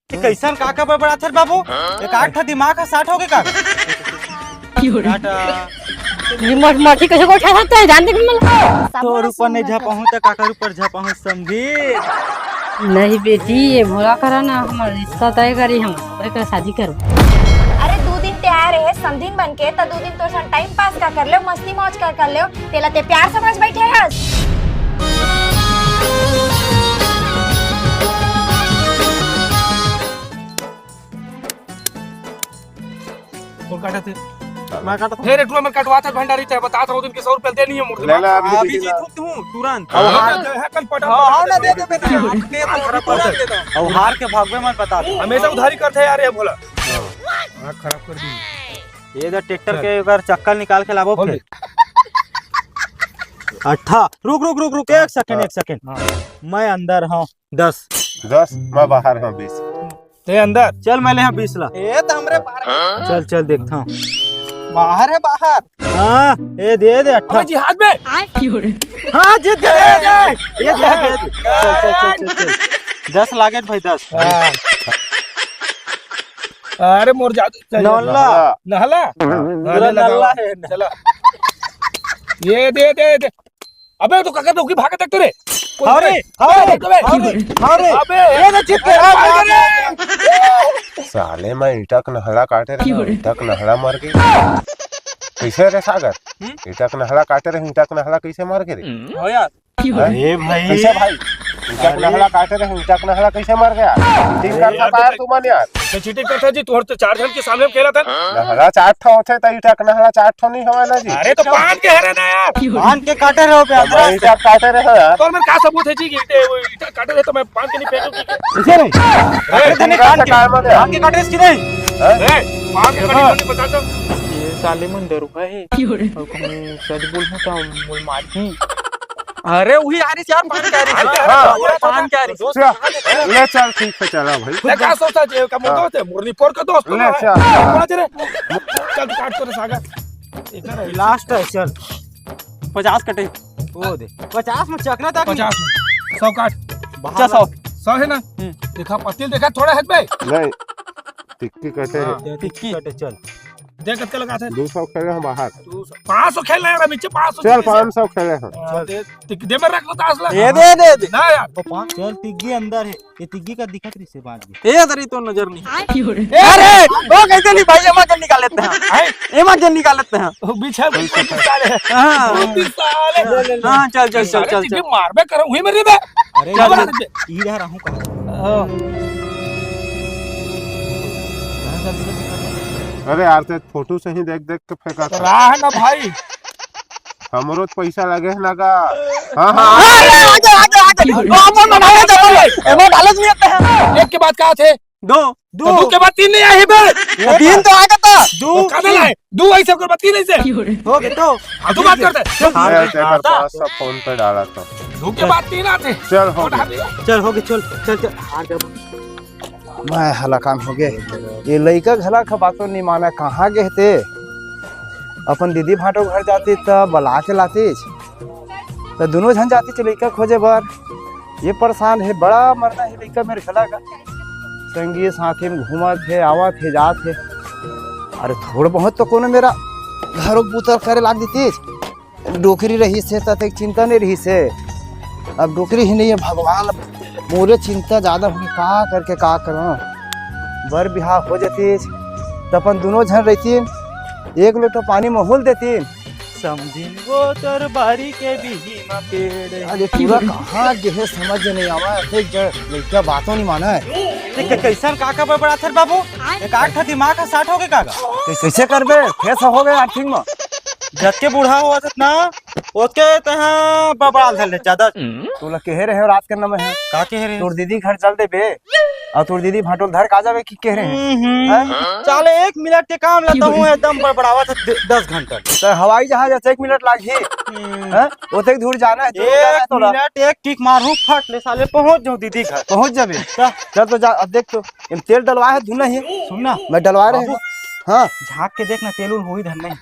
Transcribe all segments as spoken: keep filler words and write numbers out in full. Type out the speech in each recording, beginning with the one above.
ये कइसन काका बड़बड़ाथे रे बाबू? एक आठ ठा दिमाग ह साठ होगे का? काका। ये मठ-, मठी कइसे गोठा सकता है, जानते कि मतलब? तोर ऊपर नहीं झपाहूं त काकर ऊपर झपाहूं, समझे? नहीं बेटी, ये भोला करा ना, हमर रिश्ता तय करी, हम ओकरे करा शादी करबो। अरे, दू दिन ते आए रहे समधिन बन के, त दू दिन तोर संग टाइम पास का कर ले, मस्ती मौज का कर ले, तेला ते प्यार समझ बैठे हस। कौन काटा थे? मैं काटा था। हे रे, टुआ, मैं कटवा था भंडारी, ते बता था, वो दिन के सौ रुपया दे नहीं है, मुर्दे ले ला, मार। अभी अभी दे जी ला। थूक तू, तुरंत। अब हाँ, हार, जो है, कल पटा हाँ, पटा हाँ, ना दे दे। दे बेटा, हाथ में तो खराब कर तुरंत दे। दे दो। अब हार के भागबे मत बता दे। हमेशा उधारी करते हैं यार, ये भोला। हाँ, खराब कर दी। ये जो ट्रैक्टर चल। के एक बार चक्का निकाल के लाबो बोल फिर। दे। अट्ठा। रुक, रुक, रुक, रुक, एक सेकंड, हाँ। एक सेकंड। हाँ। मैं अंदर हूँ, दस। दस, मैं बाहर हूँ, बीस। ते अंदर। चल, मैं ले हूँ बीस ला। ए, तो हमरे बाहर। चल, चल, देखता हूँ। बाहर है, बाहर। हाँ, ए, दे दे, अट्ठा। अबे जी, हाथ में। हाँ, जीत गए। ए, दे दे। चल, चल, चल, चल, चल। दस लागे भाई, दस। हाँ। अरे, मोर जादू। चल, नौला। नहला। हाँ, पूरा ले, लगा। नल्ला है। चला। ये दे, दे, दे। अबे, तो काका, तो की भागे तक रे। अरे, अबे, अरे, अबे, अरे, अबे। ये तो जीत गया। अरे, अरे। साले, मैं ईटा के नहला काटे रहे, क्यों रे? ईटा के नहला मर गई। कैसे रे सागर? हम्म? ईटा के नहला काटे रहे, ईटा के नहला कैसे मर गए रे? हो यार। अरे भाई। कैसे भाई? ईटा के अरे। नहला काटे रहे, ईटा के नहला कैसे मर गया? चीटिंग अरे करता यार, था यार तो तू मन यार। तो चीटिंग करता जी, तोहर तो चार झन के सामने खेला था। नहला चार ठो होथे, तो ईटा के नहला चार ठो नहीं हवे ना जी। अरे तो पान के हरे ना यार। पान के काटे रहो बे, तो मैं ईटा काटे रहे यार। तो मैं का सबूत है जी कि ईटे, वो ईटा काटे रहे तो मैं पान के नहीं फेंकूं कि? कैसे नहीं? अरे, अरे, तने ईटा कान से के, काय मांगे? कान के काटे रहे कि नहीं? हैं? ए, पान के काटे रहे बता तो। ये साले मन दरुहा है। और कहूँ सच बोलहूँ तो मोल मारही। अरे, वही आ रही यार, पान क्या रही? हाँ, हाँ। पान क्या रही? चल, ले चल, ठीक है, चला भाई। ले, का सोचता जे, का मोर हाँ। दोस्त है, मुरली पोर का दोस्त ले, है। चल। कौन है तेरे? चल, तू काट तो रे सागर। इधर है। लास्ट है, चल। पचास कटे। वो दे। पचास में चकना तक नहीं। पचास में। सौ काट। बाहर चल, सौ। सौ है ना? हम्म। देखा, पत्ती देखा, थोड़ा है बे। नहीं, टिक्की कटे है। हाँ, टिक्की कटे, चल। दे, कतका लगा थे? दो सौ खेले हैं बाहर। दो सौ। पाँच सौ खेलना है, नीचे पाँच सौ चल, जीते से। पाँच सौ खेले हैं। हाँ, चल। दे, टिक-, दे, मैं रख लेता असला। दे, दे, दे, दे। ना यार। वो पाँच, चल, तिग्गी अंदर है। ये तिग्गी का दिखत रही से बाज गई। ए, तेरी तो नजर नहीं। अरे, वो कैसे नहीं भाई, एमा जन निकाल लेते हैं। हैं? एमा जन निकाल लेते हैं। वो पीछे भी कोई साले। हाँ। वो भी साले। हाँ, चल, चल, चल, साले चल, तिग्गी चल। मारबे करो, वही मेरी बे। अरे, चल, चल, चल। चल। ई रहा रहूं कहाँ? हाँ। अरे यार, ते फोटो से ही देख देख के फेंका था। रहा ना भाई। हमरो तो पैसा लगे है ना का? हाँ, हाँ। अरे, आजा, आजा, आजा। वो अपन बनावे चलो। एमे डालत नहीं आते हैं। एक के बाद कहा थे? दो। तो दो के बाद तीन नहीं आए बे। तीन तो आ जाता। दो। तो कहाँ लाए? दो ऐसे कर बाद तीन ऐसे। हो गए तो। हाँ, दो बात करते हैं। चल। हाँ, यार, तेरे पास सब फोन पे डाला था। दो के बाद तीन आते। चल, हो गया। चल, हो गया, चल, चल, चल। हार गया। मैं हलाकान हो गे। ये लइका घला का बातों नहीं माना, कहाँ गे ते? अपन दीदी भांटो घर जाती त बला के लातीच, त दोनों झन जातीच लइका खोजे बर। ये परेशान है, बड़ा मरना है लइका मेरे घला का। संगी साथी में घूमत है, आवत है, जात है। अरे थोड़ बहुत तो कोनो मेरा घरों बुता करे लाग देतीच। डोकरी रहिस हे त अतेक चिंता नहीं रहिस हे। अब डोकरी ही नहीं है, भगवान, मोरे चिंता ज्यादा होगे, का करके का करूं। बर बिहाव हो जतिस त अपन दुनों झन रहितिन, एक लोटा पानी महुल देतिन। समधिन वो तोर बारी के बिही म पेड़। अरे पूरा कहाँ गे हे समझ नहीं आवा, अतेक जड़ लइका बातों नहीं माना है। ते के-, कैसन काका बड़बड़ाथर बाबू? एक आठ ठा दिमाग ह साठ होगे का? ते कैसे करबे? फेस होगे आर्थिंग म। जतके बूढ़ा होवत हस ना, ओतके तहां बबाल धर ले, ज्यादा। तोला कहे रहे हो रात के नमा है। का कहे रहे? तोर दीदी घर चल देबे, अउ तोर दीदी भांटो ल धर के आ जाबे कि कहे रहे? हम्म, हम्म। हैं? साले एक मिनट के काम ला तहूं एकदम बड़बड़ावत हस द-, दस घंटा। त हवाई जहाज से एक मिनट लागही। हम्म। हैं? ओतेक दूर जाना है, दूर जाना है एक तोला। मिनट, एक किक मारहूं, फट ले साले पहुंच जाऊं दीदी घर। पहुंच जाबे? का? चल तो जा, अब देख तो, एम तेल डलवाए हे धुन नहीं। सुन ना। मैं डलवाए रहे बाबू, हूँ। हाँ। झांक के देख ना, तेल उल होही धर नहीं।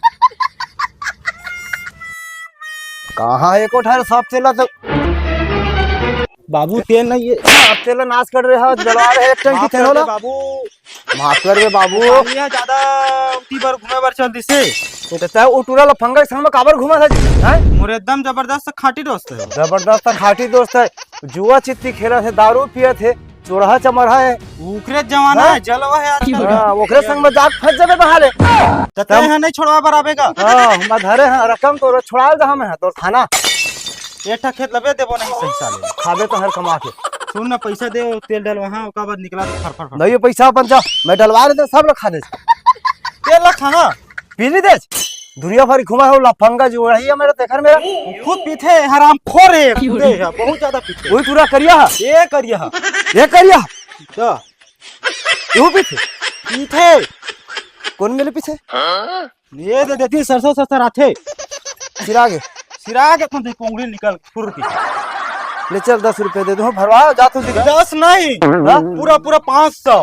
कहाँ एको ठन साफ तेल तो। बाबू, तेल नहीं है। अब तेल ला नाश कर रहे हो, जलवा रहे एक टंकी माफ तेल कर दे होला। बाबू। माफ कर दे बाबू। पानी ह ज्यादा उठी बर घूमे बर चल दिसे। तो तय ओ टूरा लफंगा के संग में काबर घूमा था जी, हैं? मोर एकदम जबरदस्त खाटी दोस्त है। जबरदस्त खाटी दोस्त है। जुआ चित्ती खेला थे, दारू पिया थे, चोरहा चमरहा है। उकरे जमाना हाँ? है, जलवा है आजकल का। हाँ, ओकरे संग में जाके फंस जाबे बहाले। त तय ह नहीं छोड़वा बर आबे का? हाँ, हम धरे हैं रकम तो छोड़ा दे हमें, तोर खाना। एक ठा खेत लबे देबो नहीं सही साले। खाबे तो हर कमा के। सुन ना, पैसा दे, तेल डलवा, हाँ, ओकर बाद निकला फर, फर, फर। नहीं, पैसा अपन जा, मैं डलवा देते, सब लोग खा दे। तेल ला खाना। पी ली दे। दुनिया भर घुमा हो, लफंगा जो रही है मेरा, देखर मेरा। वो खुद पीथे, हराम खोर है, खुदे है, बहुत ज्यादा पीथे। वही टूरा करिया है। ये करिया है। ये करिया है। तो तू पीथे? पीथे। कौन मिले पीछे? ये दे देती सरसों सस्ता राथे। सिरा गे। सिरा गे तो देख, उंगली निकल फुर के। ले चल, दस रुपए दे दूँ, भरवा, जा तू दिखा। दस नहीं, हाँ? पूरा, पूरा पाँच सौ।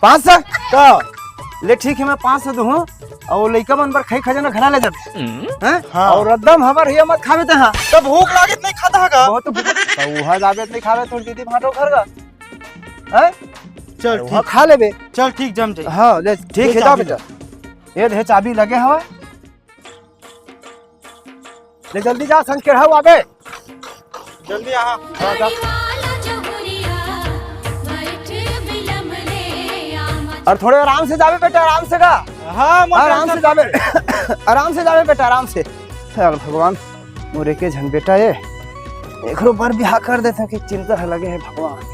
पाँच सौ? तो ले ठीक है, मैं पाँच सौ दूँ, और लइका मन बर खाई खजाना घला ले जाबे। हैं? हाँ। और एकदम हमार हिया मत खाबे ते हाँ। तो भूख लागे त नहीं खाता है का? बहुत भूख, तो वहाँ जाबे त नहीं खाबे, तोर दीदी भाटो घर का। हैं? चल वहाँ ठीक। खा लेबे। चल ठीक, जम जाई। हाँ, ले, ठीक ले है, जा चाबी बेटा। ले। ये दे चाबी लगे हवा। ले जल्दी जा, संग केढ़ा हुआ बे। जल्दी आ। जा, जा। और थोड़े आराम से जाबे बेटा, आराम से गा। हाँ, मैं आराम से जाबे। आराम से जाबे बेटा, आराम से। हे भगवान, मोर एके झन बेटा ए, एकरो बर बिहा कर देता कि चिंता ह लगे हे भगवान।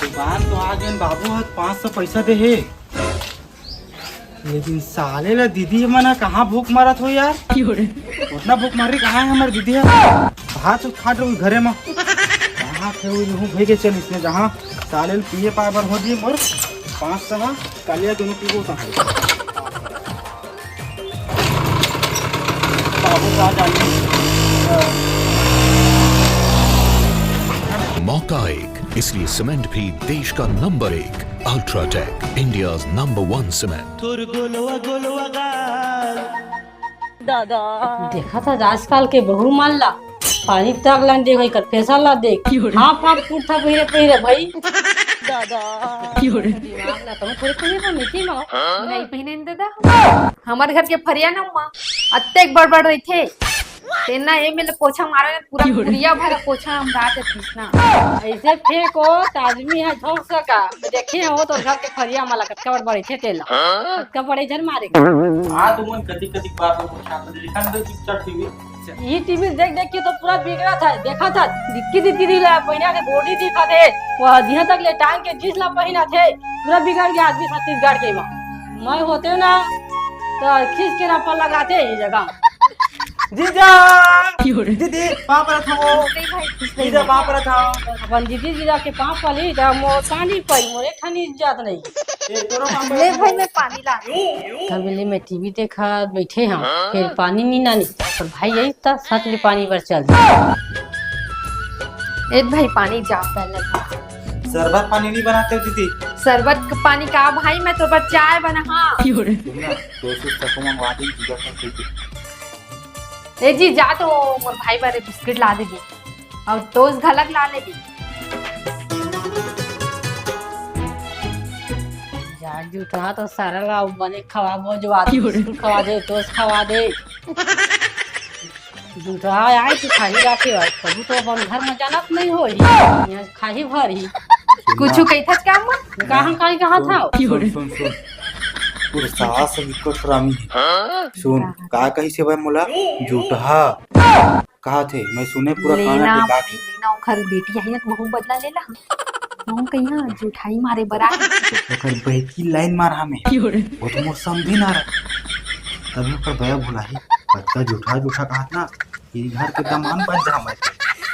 दुकान तो आ गेन बाबू, ह पाँच सौ पैसा दे हे। लेकिन साले ला दीदी मन ह कहाँ भूख मारत हो यार? उतना भूख मार रही कहाँ है हमारी दीदी है? भात उत खा रही घरे में। कहाँ थे हुई रहूँ भाई के चल इसने जहाँ साले ला पिए पाए बर हो दिए मोर पाँच सौ कालिया दोनों पीबो तो है। बाबू कहाँ जाने? मौका एक, इसलिए सीमेंट भी देश का नंबर एक। Ultratech, India's number one cement। तोर गोलवा गोलवा गाल। दादा। देखा था आजकल के बहू मन ला, पानी तक लन दे भाई, कर पैसा ला दे। क्यों रे? हाँ, फाट फूट था पहिरे पहिरे भाई। दादा। क्यों रे? दिमाग ला तो थोड़ी पहिरे में मिट्टी में। नहीं पहिरे नहीं दादा। हमारे घर के फरिया ना अम्मा, अत्तेक बड़ बड़ रही थे। तेना ए में ले पोछा मारे ना, पूरा क्यों रे? कुरिया भर पोछा हम रात के खींचना। ऐसे फेंको त आदमी ह झोंक सका। देखे हो तो घर के फरिया माला कतका बड़ बड़े थे तेला। कतका बड़े झन मारे। हाँ, तुमन कदी कदी बात में पोछा तो लिखा ना चुपचाप टीवी। ये टीवी देख देख के तो पूरा बिगड़ा था, देखा था। दिक्की दिक्की दी ला पहिना के गोडी दिखा थे। वो दिहा तक ले टांग के जींस ला पहिना थे। पूरा बिगड़ गया आदमी छत्तीसगढ़ के माँ। मैं होते ना तो खींच के ना पर लगाते ये जगह। जीजा! क्यों रे? दीदी, पाँव परत हवं। नहीं भाई, कुछ नहीं जीजा, भाई। पाँव परत हवं। अपन दीदी जीजा के पाँव पली, त मोर पानी पली, मोर एक ठन इज्जत नहीं। ए, तोरो पाँव परत ले भाई, हवं। मैं पानी ला। तब ले मैं टीवी देखत बैठे हंव, फिर पानी नी लानी। पर भाई यही त सच में पानी बर चल। ए भाई, पानी जा पहले। शरबत पानी नहीं बनाते हो दीदी? शरबत क पानी का भाई, मैं तो बस चाय बना। हाँ। क्यों रे? सुन ना, दोस्त को मंगवा दे, जीजा का। ए जी, जा तो मोर भाई बारे बिस्किट ला देबे अउ टोस घलक ला लेबे। जा जूठा तो सारा ला बने खवाबो, जो आदमी बिस्कुट खवा दे, टोस खवा दे। जूठा आए तो खाही जाके भाई, कभू तो अपन घर में जानत नहीं होही, यहाँ खाही भर ही। कुछ कही था क्या अम्मा? कहाँ कहीं कहाँ था? सुन, सुन, सुन। तोर सास बिकट हरामी हे। सुन, का कहिस हे भाई मोला? जूठा। कहा थे, मैं सुने पूरा कान लेना, लगा के। लेना, ओखर बेटी आई ना, तो वहू बदला ले ला। वहू कहिया जूठाई मारे बर आए। ओखर बहकी लाइन मार हमें। वो तो मोर समझी ना रहा। तभी ओखर बया भुलाही। कतका जूठा, जूठा कहा था ना। ये घर के दमान बन जा मैं।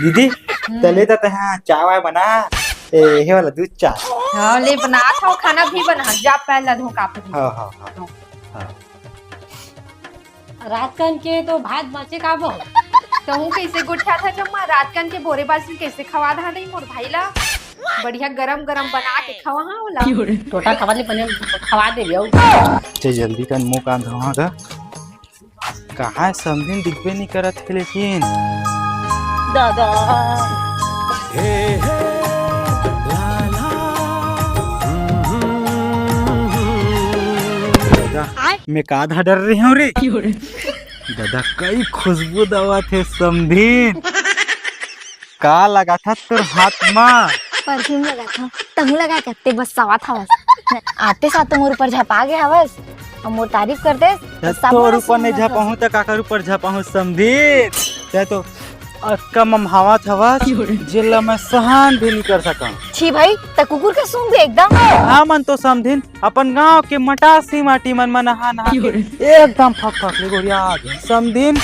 दीदी, हम्म। तले त तहां चाय वाय बना। ए, हे वाला दूध चाय। हाँ, ले बना था, खाना भी बना। जा पहला धो काप दे। हाँ, हाँ, हाँ। हाँ। रातकन के तो भात बचे का बो। तहूँ कैसे गोठिया था जम्मा? रातकन के बोरे बासी कैसे खवा धा नहीं मोर भाई ला? बढ़िया गरम गरम बना के खवा, हाँ, ओला। टोटा खवा ले, बने खवा दे, अउ। चल जल्दी कर, मुंह कान धोवा गा। कहाँ हे समधिन, दिखबे नहीं करत हे लेकिन। दादा। दादा, मैं का धा डर रहे हंव रे? दादा, कई खुशबू दवत हे समधिन। का लगाथस तोर हाथ मा? परफ्यूम लगाथंव। तहूं लगा के ते बस सवात हवस। आते साथ तो मोर ऊपर झपा गे हवस। अउ मोर तारीफ कर देस, त सब तोर ऊपर नहीं झपाहूं त काकर ऊपर झपाहूं समधिन? ते तो अतका ममहावत हवस, जेला मैं सहन भी नहीं कर सकंव। छी भाई, त कुकुर के सूंघ दे एकदम। हमन तो समधिन अपन गांव के मटासी माटी मन म नहा नहा के एकदम फक फक ले गोरिया आ गे समधिन।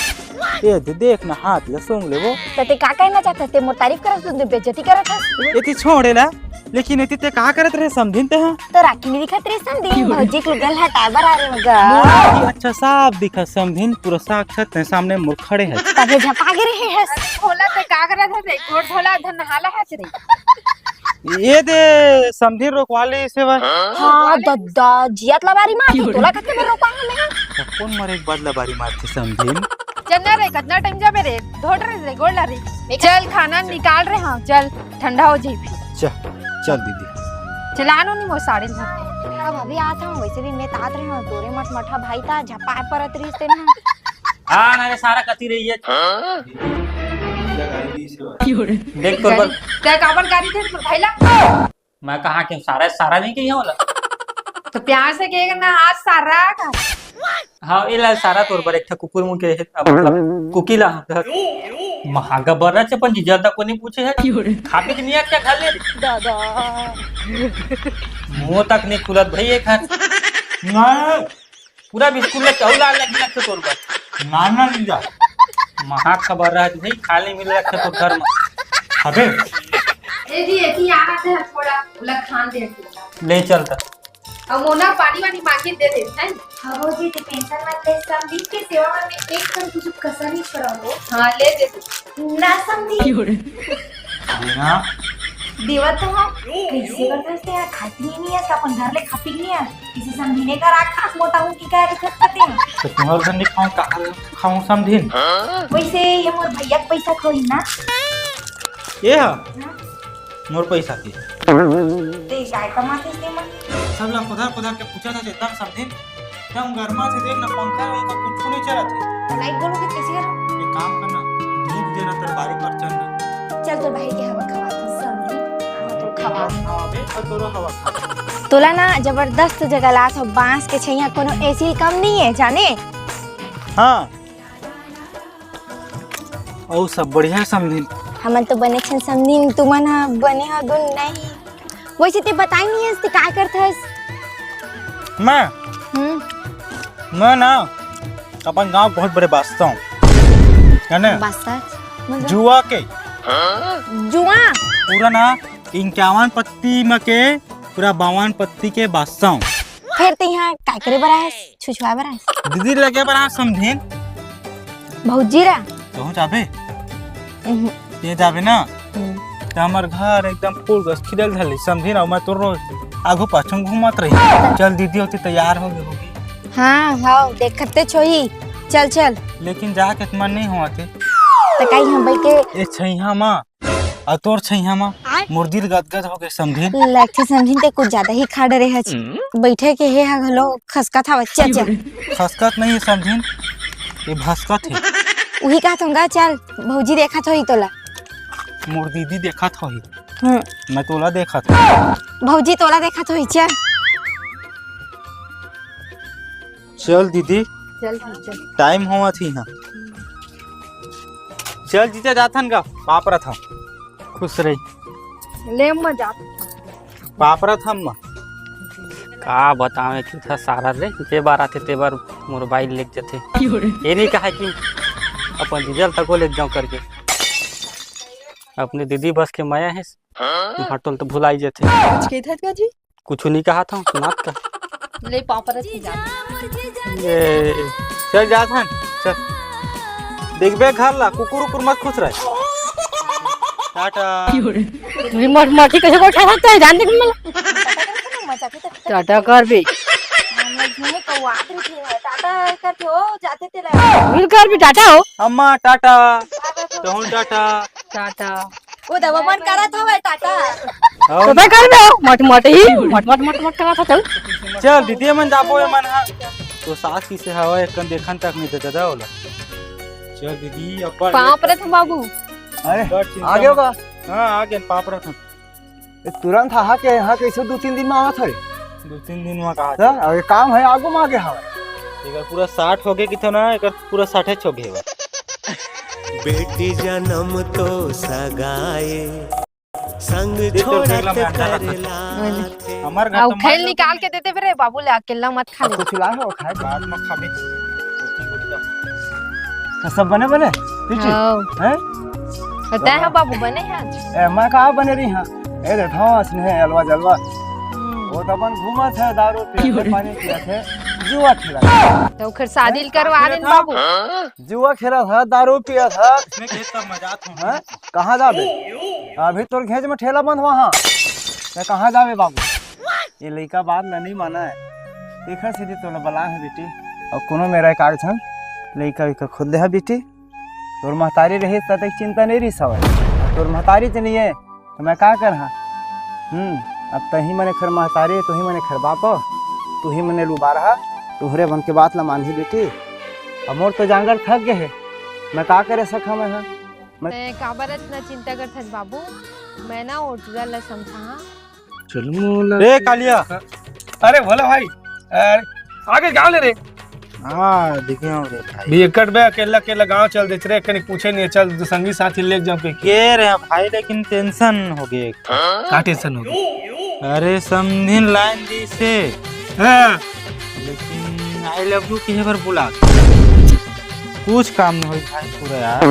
ए दे, देख ना, हाथ ला सूंघ लेबो। त ते का कहना चाहत हस? ते मोर तारीफ करत हस, ते बेइज्जती करत हस। एती छोड़े ला, लेकिन एती ते का करत रहे समधिन ते हा? तो राखी नहीं दिखत रहे समधिन, भौजी के लुगल हटाए बर आ रहे मगर। मोर राखी अच्छा साफ दिखत समधिन, पूरा साक्षात ते सामने मोर खड़े हे। तभे झपा गे रहे हस। भोला ते का करत हस? गोड़ धोला धन नहाला हस रे। ए दे समधिन रोकवा ले इसे बर। हाँ दद्दा, जियत लबारी मार, तोला कते बेर रोका हूँ मैं? कोन मरे के बाद लबारी मारथे समधिन? चल ना रे, कतना टाइम जाबे रे? धोड़ रे, रे गोड़ ला रे। चल खाना निकाल रहे हंव, चल ठंडा हो जाही फिर। चल, चल दीदी। चला नो नी मोर साड़ी ल। अब अभी आत हंव, वैसे भी मैं तात रहे हंव, तोरे मटमठा भाई ता झपाए परत रहिस ते ना। हाँ ना रे, सारा कति रही है। देख तोर बर। ते काबर गारी दे तोर भाई ला? मैं कहा कि सारा, सारा नहीं कही होला। तो प्यार से कहेगा ना, आज सारा का। हाँ, ए ला सारा तोर बर एक ठा कुकुर मुंह के, मतलब, कुकी ला। महागा बरच अपन जीजा तक को नहीं पूछे है। खा पी के नहीं आत क्या घर ले? दादा। मुंह तक नहीं खुलत भाई एक हाथ। ना। पूरा बिस्कुट ले चाउर लाल लगी लगथे तोर बर। ना, ना, जीजा। महा खबर रहा भाई, खाली मिल लगथे तोर घर में। अबे। ए जी, एती आ रहा थे थोड़ा, बोला खान दे। ले चल त। अब मोना पानी वानी मांगे दे दे, हैं? हाँ भौजी, ते टेंशन मत ले, समधिन के सेवा में मैं एक कन कुछ कसर नहीं छोड़ाऊंगा। हाँ, ले दे तू। ना समधिन। देना। देवत तो हम। कैसे करते हैं यार, खाती ही नहीं है, तो अपन घर ले खा पी नहीं है। किसी समधिन का राख खास मोटा हूँ कि क्या दिक्कत करते हैं? तो तुम्हारे घर नहीं खाऊं, कहाँ खाऊं समधिन? वैसे ये मोर भैया के पैसा खोई ना। ये हा? हाँ। मोर पैसा के। ते काय कमाथे से मन? सब ला खुदर खुदर के पूछा था, एकदम समधिन। एकदम गर्मा से देख ना, पंखा वंखा कुछ नहीं चलत है। तो लाइट बोलो कि कैसे करो? एक काम करना, धूप देना, तर बारी पर चढ़ना। चल, तोर भाई के हवा खवा दे, समधिन। हाँ, तो खवा। हाँ, अबे, और तोरो हवा खा। तोला ना जबरदस्त जगह लात हो, बांस के छैया, कोनो एसी कम नहीं है, जाने? हाँ। अउ सब बढ़िया समधिन? हमन तो बने छन समधिन, तुमन ह बने ह दुन नहीं। वैसे ते बताई नहीं हस, ते काय करथस? मैं? हम्म। मैं ना अपन गांव बहुत बड़े बादशाह हूँ, है ना? बादशाह? मतलब? जुआ के। जुआ? पूरा ना इक्यावन पत्ती म के पूरा बावन पत्ती के बादशाह हूँ। फिर ते यहाँ काय करे बर आयस? छुछुआ बर आयस? दीदी लगे बर आयस समधिन। भौजी रा? तहूँ जाबे? उहुँ। ते जाबे ना? हम्म। त हमर घर एकदम फूल कस खिलल धले समधिन, अउ मैं तोर रोज आगू पाछू घूमत रही। चल दीदी होती तैयार हो गई होगी। हाँ, हाँ, देखते छोही। चल, चल। लेकिन जाके त मन नहीं हुआ थे। त काई हम बैठ के ए छैया माँ, अउ तोर छैया मा आय। मोर दिल गदगद हो गए समधिन। लगथे समधिन ते कुछ ज्यादा ही खा डरे हच। हम्म। बैठे के हे हा घलो खसकत हवच। चल, चल। खसकत नहीं है समधिन, ये भसकत है। उही कहत हूँ गा, चल, भौजी देखत होही तोला। मोर दीदी देखत होही। हम्म। मैं तोला देखत हूँ। भौजी तोला देखत होही, चल। चल दीदी। चल, चल। टाइम होवत ही ना। चल जीजा, जाथन गा, पाप रथन। खुश रही। ले अम्मा जा। पाप रथन अम्मा। का बतावे किथा सारा रे, जे बार आथे ते बार मोर बाइक लेके जाथे। ये नहीं कहा कि अपन डीजल तको लेके जाऊं करके। अपने दीदी बस के मया है, हटल तो भुलाई जाथे। कुछ कही था जी? कुछ नहीं कहा था, सुनात का। ले पापा रख के जा। ये, चल जात हन, चल। देखबे घर ला, कुकुर उकुर मत खुश रहे। टाटा। तुझे मट-, मटी कैसे को उठा सकता है? जान दे मला। मजा के तो टाटा कर बे। हमर झूमे को आखिरी थे, टाटा करते हो, जाते तेला। मिल कर भी टाटा हो। अम्मा टाटा। कहूँ टाटा। टाटा। वो दवा मन करत हवे टाटा। तो मैं कर दे, मट मट ही, मट मट मट मट करत हवे। चल दीदी, मन जाबो ए मन हा। तो सास किसे हवा एक कन देखन तक नहीं देता था ओला। चल दीदी, अपन पाँव परत हँव बाबू। अरे, बड़ चिंता आ गयो मत। का? हाँ, आ गए, पाँव परत हँव। ए, तुरंत हा के यहाँ कैसे दो तीन दिन में आवत हरे? दो तीन दिन में कहा? हाँ, अरे काम है, आगू में आगे हवा। एकर पूरा साठ हो गए कि तो ना, एकर पूरा साठे छो गए बा। बेटी जन्म तो सगाए, संग ये तो छोड़त अकेला में अंडा रखा था। करला। हमार घर आउ तो खेल मालूम निकाल नहीं। के देते फिर बाबू ले, अकेला मत खा अब ले। कुछ ला हो खाए। बाद में खाबे। तो सब बने बने? पीछे? हाँ। हैं? बताए हो बाबू, बने हैं आज? ए, मैं कहाँ बने रही हाँ? ए, देखो, असने है, अलवा जलवा। हम्म। वो तो अपन घूमत है, दारू पीते, पानी पीते, जुआ खेलत है। तो ओकर शादी हैं? करवा देन बाबू। जुआ खेलत है, दारू पियत है। इसमें खेत का मजाक हो। हैं? कहाँ जाबे? अभी तोर घेंच में ठेला बंद हुआ हाँ। मैं कहाँ जाबे बाबू? ये लइका बात ला नहीं माना है। देखा सीधी तोला बला है बेटी। और कोनो मेरा एक आग छन लइका उइका खुद दे है बेटी। तोर महतारी रही त तक चिंता नहीं रही सवाल। तोर महतारी तो नहीं है, तो मैं का कर हाँ? हम्म, अब तही मने खर महतारी, तू ही मने खर बाप, तू ही मने लुबार हा, तुहरे मन के बात ला मानही बेटी। अब मोर तो जांगर थक गए है, मैं का करे सका मैं हाँ? मैं तैं काबर अतना चिंता करथस बाबू? मैं ना ओ टूरा ला समझा हाँ। चल मोला ए कालिया। अरे भोला भाई, अरे आगे गाँव ले रे। हाँ, दिखे हो रे भाई। भी एकट बे अकेला अकेला गाँव चल देत रे, कनी पूछे नहीं, चल संगी साथी लेके जाऊँ के। के रे भाई, लेकिन टेंशन हो गए। का टेंशन हो गए? अरे समधिन लाइन दी से। हाँ। लेकिन आई लव यू किहे बर बुला? कुछ काम नहीं होई भाई पूरा यार।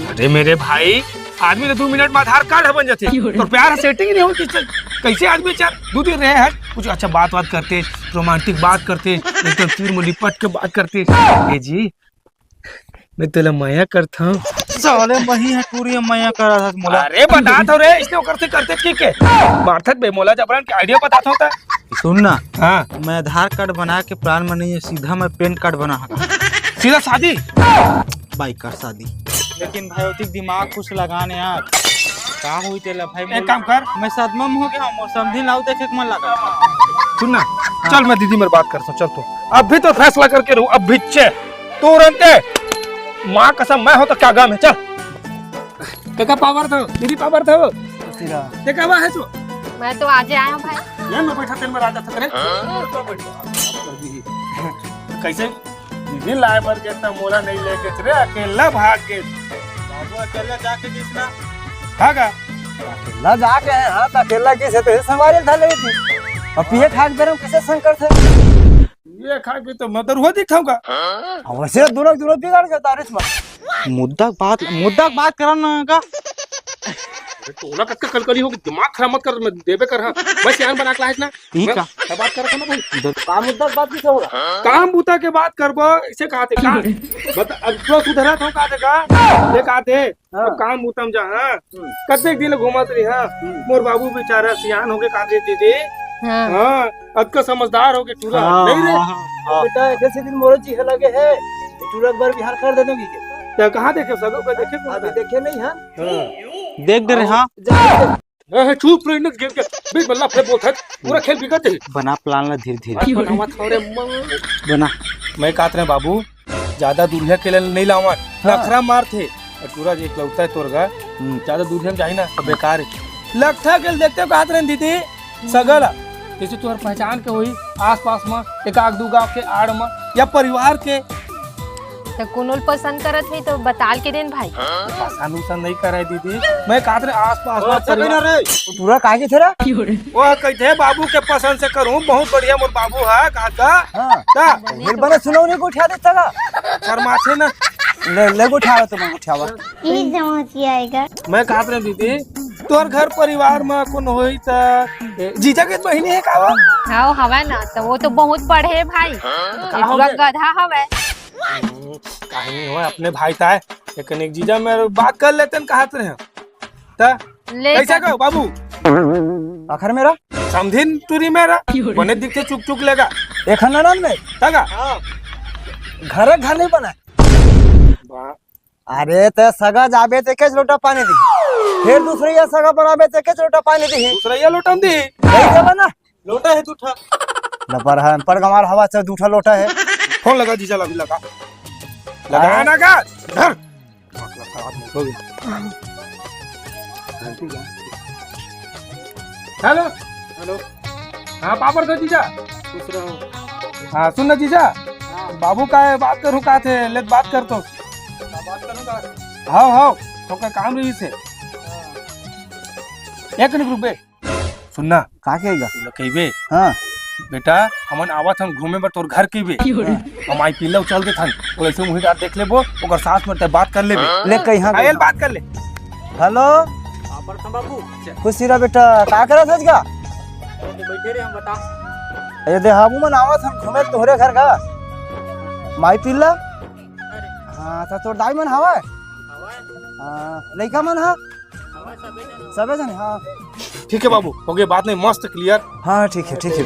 अरे मेरे भाई, आदमी तो दो मिनट में आधार कार्ड ह बन जाथे। तोर प्यार ह सेटिंग ही नहीं होई, किस कैसे आदमी चार दो दिन रहे हैं, कुछ अच्छा बात बात करते, रोमांटिक बात करते, एकदम तीर में लिपट के बात करते। ए जी, मैं तेला मया करथंव। साले मही है टूरी मया करा था मोला। अरे बता तो रे, इसने ओकर से करते ठीक है। मारथत बे मोला जबरन के आइडिया बता था। सुन ना। हाँ। मैं आधार कार्ड बना के प्लान में नहीं है, सीधा मैं पैन कार्ड बना हूँ। सीधा शादी? बाइक कार शादी। लेकिन भाई ओतिक दिमाग कुछ लगा ने यार। का हुई तेला भाई? एक काम कर। मैं सदमा में हो गया हूँ, समझी लाओ देखे के मन लगा। सुन ना, हाँ। चल मैं दीदी मेरे बात करता हूँ, चल तू। अभी तो फैसला करके रहूँ, अब भिच्चे। तुरंते। माँ कसम, मैं हो तो क्या गम है, चल। काका पावर था, दीदी पावर था। सीधा। देखा हुआ है तू? मैं तो आजे आया हूँ भाई। ये मैं बैठा तेल में राजा था तेरे। कैसे? दीदी लाए मर के इतना मोला नहीं लेके तेरे अकेला भाग के। बाबू अकेला जाके किसना? भागा। अकेला जाके है, हाँ, तो अकेला किसे तो संवारे था ले थी। अब पिए खाक बेरम किसे संकर थे? ये खा के तो मैं दरुआ दिखाऊंगा। अब वैसे दोनों, दोनों बिगाड़ के तारीफ में। मुद्दा के बात, मुद्दा के बात करो ना का। अरे तोला कतका कलकली हो कि दिमाग खराब मत कर, मैं देबे कर, हाँ। मैं सियान बना के लायक ना। ठीक मैं का? मैं बात करत हूँ ना भाई। इधर। काम मुद्दा के बात किसे होगा? काम बुता के बात करबो, इसे कहा थे का? बता, अब तो सुधरा था, कहा थे का? ये कहा थे, हाँ। अब काम बुता में जा, हाँ। हम्म। कतेक दिन घूमत रही, हाँ। हम्म। मोर बाबू बेचारा सियान होके कहा थे दीदी। हाँ। हाँ। अतका समझदार हो के टूरा, हाँ, नहीं रे? हाँ, हाँ, हाँ। बेटा, जैसे दिन मोरो जी है लगे है, ये टूरा एक बार बिहार कर देने की के। तो कहाँ देखे सगो का देखे कौन अभी है? देखे नहीं है? हाँ। देख दे रे, हाँ। जा, जा। ए, चुप रह, न गिर के। बीच में लफड़े बोलत है, पूरा खेल बिगड़ जाही। बना प्लान ला धीरे धीरे। मैं बनावत हूँ रे, माँ। बना। मैं कहत रहे बाबू, ज्यादा दूरिहा के लिए नहीं लावा, हाँ। नखरा मारथे। और टूरा एक लौता है तोर घर, हम्म। ज्यादा दूरिहा में जाही ना, तो बेकार है। लखथा के देखते हो कहत रहे दीदी, सगला। जैसे तोहर पहचान के होही, आसपास में, एक आध दू गांव के आड़ में, या परिवार के। तो कोनो ल पसंद करत होही तो बताल के देन भाई। पसंद उसन नहीं करे दीदी, मैं कहत रहे आसपास में अच्छा परिवार। कहिना रे। तोरा काहे के थे रे? वो कहते हैं बाबू के पसंद से करूं, बहुत बढ़िया मोर बाबू है, कहा का? हाँ। का? फिर बने सुनौनी को उठा देता का? शर्माथे ना। ले, ले को उठावा तो मैं उठावा। ये समझ के आएगा। मैं कहत रहे दीदी, तोर घर परिवार में कौन होई त ए, जीजा के बहिनी है का वो? हाँ, वो हवे ना, तो वो तो बहुत पढ़े है भाई। का ये हो पूरा गए? गधा हवे। हम्म, काहे नहीं हो, अपने भाई ताय। लेकिन एक जीजा मेरे बात कर लेते न, कहत रहे। त ले कैसे का। गो बाबू? आखिर मेरा समधिन टूरी मेरा बने दिखथे चुक चुक लेगा। एक ननन में तगा। घर घर नहीं बना। अरे ते सगा जाबे ते के लोटा पानी दी, फिर दूसरे या सगा बनाबे ते के लोटा पानी दी। दूसरे या लोटा दी। नहीं देबे ना। लोटा है दूठा। लपर है अनपढ़ गंवार हवा से दूठा लोटा है। फोन लगा जीजा ला, अभी लगा। लगा हाँ। ना का? धर। हेलो। हेलो। हाँ, पापड़ दो जीजा। खुश रहो। हाँ, सुन ना जीजा। हाँ। बाबू का है, बात करूँ का थे, ले बात कर तो। हाँ, बात करूँ का? हाँ, हाँ, तो का काम रही से। हाँ। एक मिनट रुक बे। सुन ना। का कहेगा? तू लोग कहिबे। हाँ। बेटा, हमन आवत हन घूमे बर तोर घर कहिबे। हाँ। हम आई पिल्ला उचल देथन। वो ऐसे मुंह देख लेबो, ओकर सास मर ते बात कर लेबे। ले कही हाँ, हाँ, ये बात कर ले। हेलो। हाँ, प्रथम बाबू। खुशी रह बेटा, का करत हस गा? अरे, तो बैठे रहे, हम बता। अरे दे, हमू मन आवत हन घूमे तोहरे घर का। माई पिल्ला? अरे। हाँ, त तोर दाई मन हवय? हवय। हाँ, लइका मन ह? हवय, सबे जन। सबे जन, हाँ। ठीक है बाबू, हो गया, बात नहीं, मस्त क्लियर। हाँ, ठीक है, ठीक है।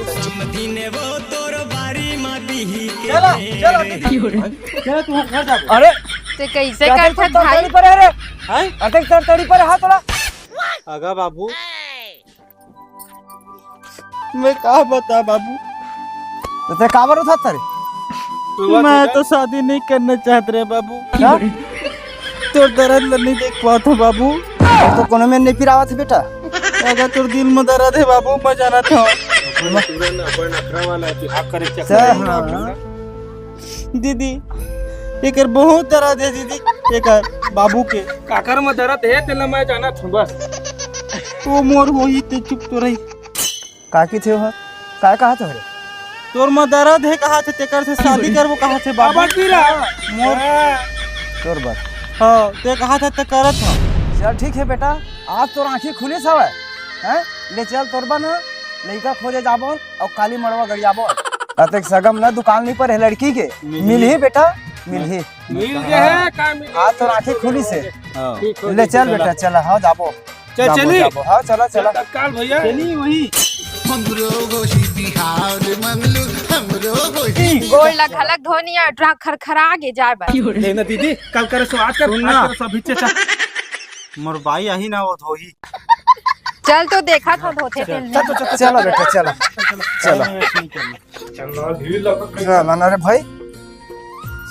चला, चला, चला, तू घर जा। अरे, ते कैसे क्या करथस भाई? तड़ी पर है रे? हैं? अरे, तड़ी पर हाथ वाला। अगा बाबू, मैं का बता बाबू। तो ते काबर उठत रे? मैं तो शादी नहीं करना चाहत रे बाबू। क्या? तोर दर्द ल नहीं देख पात हो बाबू। तो कोनो में नहीं पिरावत है बेटा। अगर तोर दिल में दर्द है बाबू, मैं जानत हूँ। अपन नखरा वाला, तू हाथ करे चक्कर सर, में। हाँ। दीदी, एकर बहुत दर्द है दीदी, एकर बाबू के। काकर में दर्द है, तेला मैं जानत हूँ बस। वो मोर होही, ते चुप तो रही। का की थे हो? का कहा थे रे? तोर में दर्द है कहा थे, तेकर से शादी करबो कहा थे बाबू। आवाज नहीं रहा। मोर हाँ। तोर बर। हाँ, ते कहा था ते करत हूँ। चल ठीक है बेटा, आज तोर आँखी खुलिस हवय, हैं? ले चल तोर बर ना, लइका खोजे जाबो। अउ काली मड़वा गड़ियाबो। अतेक सगम न दुकान नहीं पर है लड़की के। मिलही। मिलही बेटा, मिलही। मिल गए हैं, का मिल आज तो राखी खुली से। हाँ। ठीक हो ले गया, चल चला। बेटा, चला, हाँ, जाबो। चल, जाबो, चली। जाबो। हाँ, चला, चला। तत्काल भैया। चली वही। हमरो गोशी बिहार मंगलू, हमरो गोशी। गोड़ ला घलक धोनिया, ट्रक खरखरा आगे जाए बर। ले ना दीदी, कल करे सो आज कर, सुन ना। आज करे सो अभी चचा। मोर बाई आही ना, वो धोही। चल तो देखा था धोथे तेल में। चलो बेटा, चलो। चलो। चलो, ना रे भाई।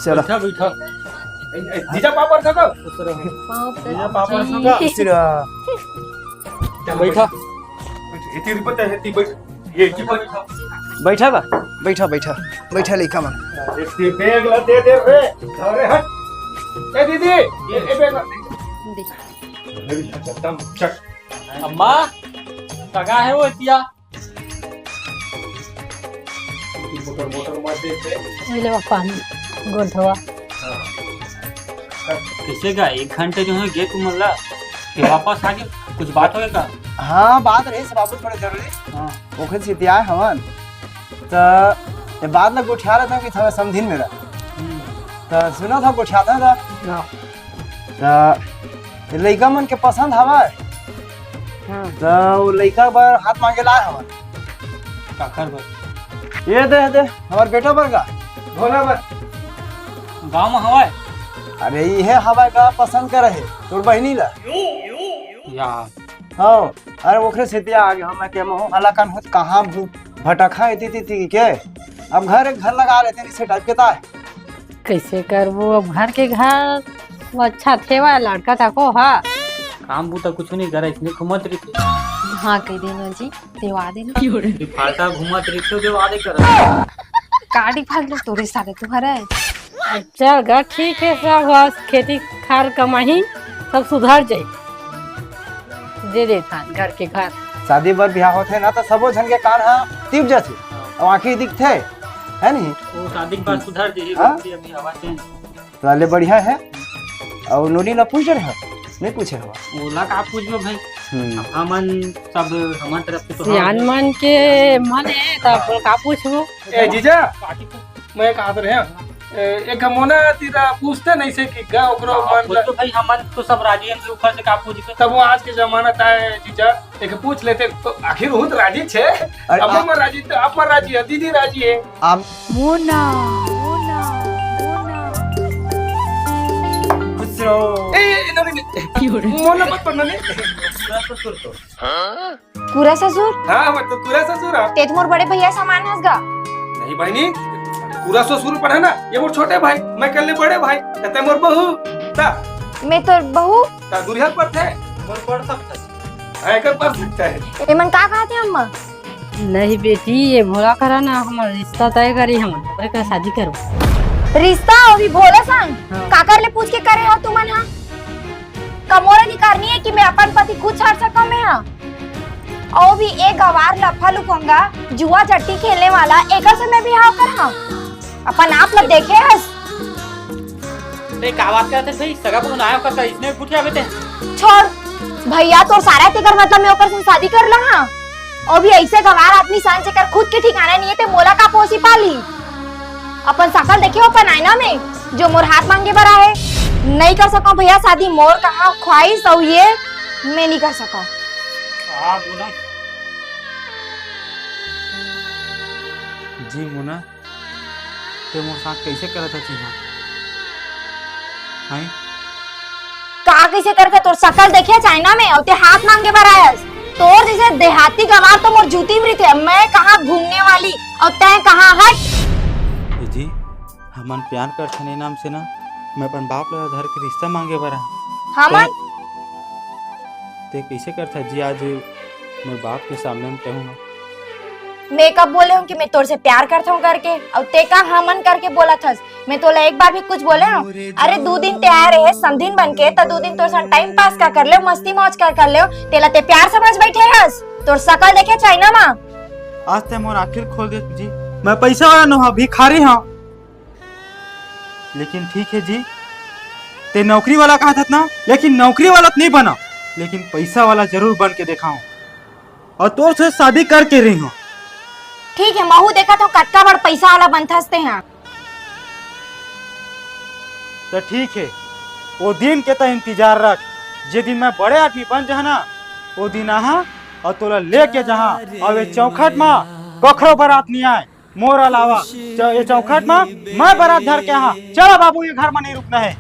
चलो। बैठा, बैठा। ए, ए, जीजा पापड़ खा का? पाँव पे जीजा पापड़ खा का? सिरा। बैठा। इतनी रिपोर्ट है, ती बैठ। ये की बैठा। बैठा बा? बैठा, बैठा। बैठा लइका मन। एक ती बैग ला दे दे रे। अरे हट। ए दीदी, ये, ये बैग ला। दे। अरे एकदम चट। अम्मा, सगा है वो इतिया। मोटर, मोटर मार देते। ले बा पानी, गोड़ धोवा। हाँ। कैसे गा? एक घंटे जो है गे तुम ला, फिर वापस आ गए, कुछ बात होगा का? हाँ, बात रही सब बाबू थोड़े जरूरी। हाँ। ओखन सितिया हवन। त ये बात ला गोठिया रहता कि थोड़ा समझिन मेरा। हम्म। त सुना था गोठिया था, था। हाँ। त लइका मन के पसंद हवय। हाँ। त वो लइका बर हाथ मांगे लाए हवन। काखर बर? ये दे, दे, हमार बेटा बर का? भोला बर। गाँव में हवय? अरे, इहे हवय का पसंद करे हे, तोर बहिनी ला। या। हाँ, अरे, ओखरे सेतिया आ गया, मैं के महू हला कान होत कहाँ भू-, भटकहा इति, इति, इति के। अब घर, एक घर लगा लेते हैं, इसे टाइप के ता है। कैसे करबो अब घर के घर? वो अच्छा थेवा लड़का था को हा। काम बूता कुछ नहीं करे, इसने घूमत रहिथे। हाँ, कह देना जी, देवा देना। ये फालता घूमत रहिथे, देवा दे कर। काड़ी फाल दे तोरे साले तुम्हारा है। चल गा, ठीक है, सब बस खेती खार कमाही, सब सुधर जाई। दे देता घर के घर। शादी बर बिहाव होथे ना, तो सबो झन के कान हा टिप जाथे, अउ आँखी दिखथे, है नहीं? वो शादी के बाद सुधर जाही, हाँ? अभी, अभी हवा से। तो ले बढ़िया है। अउ नोनी ला पूछ रहे हो? नहीं पूछे हो? ओला का पूछबो भाई? हम्म। अब हमन सब हमर तरफ से तो सियान हाँ। मन के मन है, तो अपन का पूछबो? ए जीजा, मैं कहा रहे हैं, ए, एक मोना तीरा पूछते नहीं से कि गा ओकरो हाँ, मन ला। तो भाई, हमन तो सब राजी हैं, ऊपर से का पूछ के? तब वो आज के जमाना ताय जीजा, एक पूछ लेते तो आखिर वो तो राजी छे। अरे, अब आ- मैं राजी, तो आप मन राजी है, दीदी राजी है। आप मोना, मोना, मोना। खुश रहो। ए, ए, ए, नहीं, नहीं। मोना मत पढ़ना, नहीं। पूरा ससुर तो। हाँ? पूरा ससुर? हाँ, मैं तो पूरा ससुर हाँ। तेज मोर बड़े भैया समान हस गा। नहीं बहनी, पूरा ससुर पढ़े ना, ये मोर छोटे भाई, मैं कर ले बड़े भाई, कहते मोर बहू, ता। मैं तोर बहू? ता दूरिया पर थे। मोर पढ़ सकता है। हाँ, एक बार सकता है। एमन का कहते अम्मा? नहीं बेटी, ये भोला करा ना, हमर रिश्ता तय करी, हम ओकरे का शादी करो। रिश्ता अभी भोला संग? हाँ। काकर ले पूछ के करे हो तुमन हा? का मोर अधिकार नहीं है कि मैं अपन पति खुद छाड़ सकूं मैं हा? अउ भी एक गवार लफा लुफंगा, जुआ चट्टी खेलने वाला, एकर से मैं बिहाव कर हा? अपन आप लोग देखे हस? ते का बात करत हस भाई? सगा बहू ना आयो का, इसने गुठिया बेटे। छोड़ भैया, तोर सारा तेकर मतलब मैं ओकर से शादी कर ला हा? अउ भी ऐसे गवार आदमी सन जेकर खुद के ठिकाना नहीं है, ते मोला का पोसी पाली? अपन शकल देखे हो अपन आईना में, जो मोर हाथ मांगे बर आहे। नहीं कर सको भैया शादी, मोर कहाँ ख्वाहिश अउ ये मैं नहीं कर सको। हाँ, बोला। जी मोना, ते मोर साथ कैसे करत हस इहाँ? हैं? का कैसे करके तोर शकल देखे चाइना में, अउ ते हाथ मांगे बर आयस। तोर जैसे देहाती गवार तो मोर जूती में रहिथे, मैं कहाँ घूमने वाली, अउ तैं कहाँ हट। ए जी, हमन प्यार करथन ए नाम से ना, मैं अपन बाप ला धर के रिश्ता मांगे बर आए। हमन? ते, ते कैसे करथा जी, आज मोर बाप के सामने में कहूँ ना। मैं कब बोले हूँ कि मैं तोर से प्यार करता हूँ करके? अउ ते का हमन करके बोलत हस? मैं तोला एक बार भी कुछ बोले हूँ? अरे, दू दिन ते आए रहे समधिन बन के, त दू दिन तोर संग टाइम पास का कर ले, मस्ती मौज का कर ले, तेला ते प्यार समझ बैठे हस? तोर शकल देखे चाइना मा। आज ते मोर आँखी ल खोल दे जी, मैं पैसा वाला नोहा, भिखारी हूँ। लेकिन ठीक है जी, ते नौकरी वाला कहा था ना, लेकिन नौकरी वाला तो नहीं बना, लेकिन पैसा वाला जरूर बन के देखा हूँ। अउ तोर से शादी करके रही हूँ। ठीक है, महू देखा तो कतका बड़ पैसा वाला बनथस ते हा। तो ठीक है, वो दिन के तो इंतजार रख, जे दिन मैं बड़े आदमी बन जहा ना, वो दिन आहा अउ तोला लेके जहा, अउ ये चौखट मा कखरो बरात नहीं आए, मोर अलावा। च-, ये चौखट मा मैं बरात धर के आहा। चला बाबू, ये घर मा नहीं रुकना है।